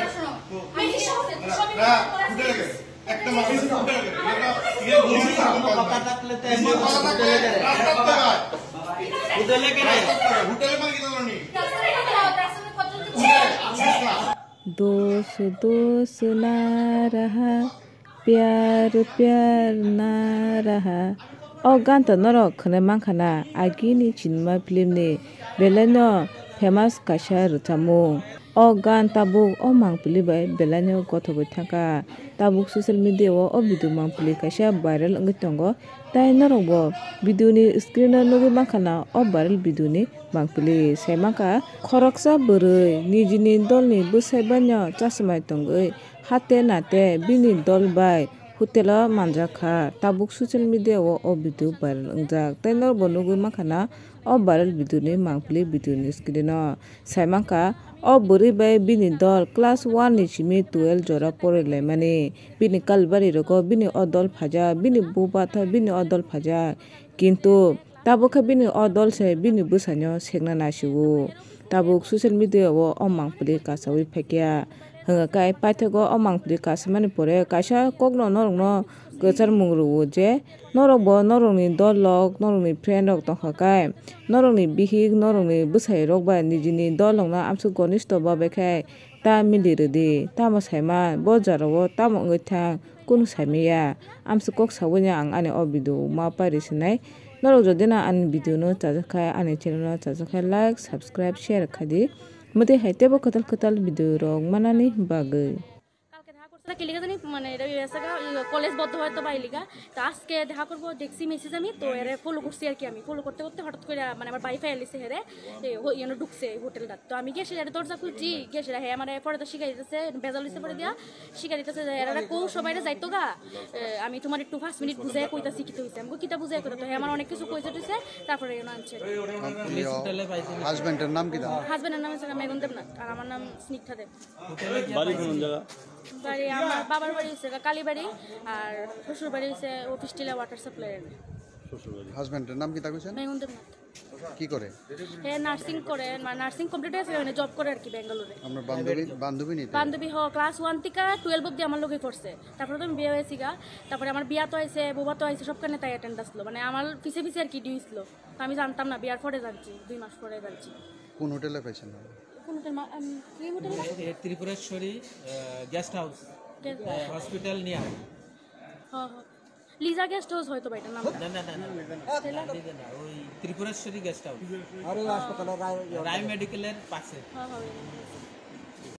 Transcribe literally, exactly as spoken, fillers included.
না, শোনো। আমি কি সব, সবই না, না, করা উঠে গেছে। একটা মানুষ উঠে গেছে। এটা, ইয়ে বলছি না, কথা থাকলে তো এমনি কথা থাকলে রাস্তার জায়গায়। হোটেলে কেন? রাস্তার জায়গায়, হোটেলে মানে কি ধরনের? রাস্তার জায়গায়, রাস্তার জায়গায় কত কিছু উঠে, উঠে না। दोस्त दोस्त ना रहा, प्यार प्यार ना रहा. O gan to norok khwnai mankha na, agini chinma film ni belai no famous kaisa rwchapmung. O gan tabuk o mangpili bai belai no gothogwi thangkha. Tabuk social media o o video mangpili kaisa viral wngwi tongo. Tai norok bo video ni screen o nugwi mankha na, o viral video ni mangpili sai mankha. Khoroksa bwrwi nijini dol ni bwsai bai no chachmai tongwi hate nate bini dol bai hotel o manjak kha. Tabuk social media o o video viral wngjak. Tai norok bo nugwi mankha na, o viral video ni mangpili video ni screen o. Sai mankha, o bwrwi bai bini dol class one ni simi twelve jora porilaimani. Bini kalibari rogo bini o dol phaijak, bini bubatha bini o dol phaijak. Kintu tabuk khe bini o dol se bini bwsaino sekna naisio. Tabuk social media o o mangpili kasaui phaikha. Hwnga khe paithago o mangpili kasamani pore kaisa kokno norokno kwchar mung rwo je, norok bo norokni dol rok, norokni friend rok tongkha khe, norokni bihik, norokni bwsai rok bai nijini dol rokno amsuk ghonisto babai khe ta mili rwdi, tamo saima, bo jora o tamo wngwi thang, kunu saimaya. Amsuk kok saui no ang ani o video ma pairi sinai. Norok jodi no ani video no chajak khe, ani channel no chajak khe, like, subscribe, share khaidi. Mwtwi hai teibo kwtal kwtal video rok manani bagwi. কালকে দেখা করছে না, কিলিগা জানি, মানে, এটা ইয়ে আছে গা, ইয়ে, কলেজ বন্ধ হয় তো বাইলিগা। তো আজকে দেখা করবো, দেখছি মেসেজ আমি, তো এরে ফলো করছি আর কি আমি। ফলো করতে করতে হঠাৎ করে, মানে, আমার ভাই ফাই আলিছে হেরে, এ, ও, ইয়ে, ঢুকছে এই হোটেলটা। তো আমি গিয়ে সেটা দরজা খুলছি, গিয়ে সেটা, হ্যাঁ, আমার পরে তো শিখাই দিতেছে, বেজাল দিতে পরে দিয়া, শিখাই দিতেছে যে এরা কো সবাই যাইতো গা, এ, আমি তোমার একটু পাঁচ মিনিট বুঝাই কইতাছি কিতা হইছে। আমি কই, "কিতা বুঝাই কইতা?" তো হ্যাঁ, আমার অনেক কিছু কইছে টইছে, তারপরে এনে আনছে। হাজবেন্ডের নাম কি দাদা? হাজবেন্ডের নাম হচ্ছে মেঘন দেবনাথ, আর আমার নাম স্নিগ্ধা দেব। বাড়ি কোন জায়গা? বাড়ি আমার বাবার বাড়ি হচ্ছে গা কালীবাড়ি, আর শ্বশুর বাড়ি হচ্ছে অফিস টিলা ওয়াটার সাপ্লাই। শ্বশুরবাড়ি। হাজবেন্ডের নাম কি তা কইছেন? মেঘন দেবনাথ। কি করে? হে নার্সিং করে, মানে নার্সিং কমপ্লিট হয়েছে, মানে জব করে আর কি ব্যাঙ্গালোরে। আপনার বান্ধবী, বান্ধবী নি তো? বান্ধবী হ, ক্লাস ওয়ান থেকে টুয়েলভ অবধি আমার লগে পড়ছে। তারপরে তো আমি বিয়ে হয়েছি গা, তারপরে আমার বিয়া তো হয়েছে, বোবা তো হয়েছে, সবখানে তাই অ্যাটেন্ড আসলো, মানে আমার পিছে পিছে আর কি ডিউ ছিল। তো আমি জানতাম না, বিয়ার পরে জানছি, দুই মাস পরে জানছি। কোন হোটেলে পাইছেন? কোন হোটেল? মা-, আম, কি হোটেল? এ, ত্রিপুরেশ্বরী, আহ, গেস্ট হাউস, গেস্ট আহ, হসপিটাল নিয়ার। হ, হ। লিজা গেস্ট হাউস হয়তো বা এটার নাম। না, না, না, না। তাহলে? লিজা না, ওই ত্রিপুরেশ্বরী গেস্ট হাউস। আরে, ওই হাসপাতালের রায়, রায় মেডিকেলের পাশে। হ, হ, ওই।